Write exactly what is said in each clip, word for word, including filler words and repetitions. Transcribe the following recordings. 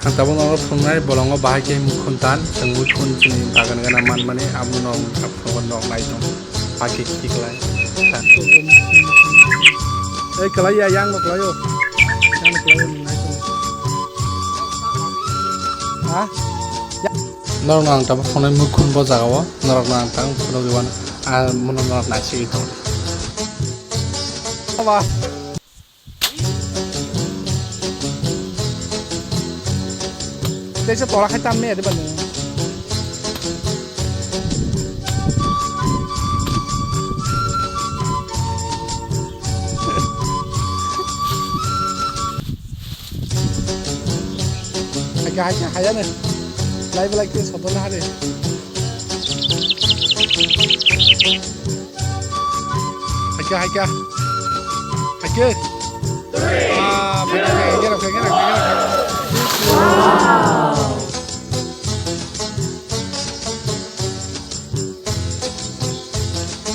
Ang tabuk nogo phunuknai bolongo bahai khe mukhun tan, chwng mukhun chini bagan gana manmani, abono ang phunukgo nok nai tong, bahai khe kiklai. Ei kwlai ya, yang no kwlai o. Yang no kwlai o, nai tong. Ha? Ya. Norokno ang tabuk phunuknai mukhun bo jaga o, norokno ang tang phunukgwi mano, ah, mono norok naisigwi tong. Aba. Teisa tola khai tam me ade bani. Haikha, haikha, haya ne. Lai belai ke soto na hare. Haikha, haikha. Haikha. Ah, haikha, haikha, haikha, haikha, haikha, haikha.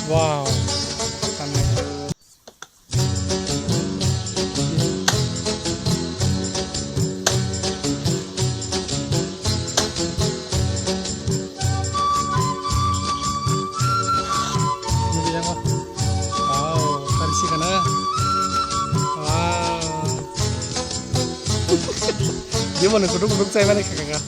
Wow. Nugui yango. Wow, tari sikana. Wow. Dia mana kutuk kutuk saya mana kakak.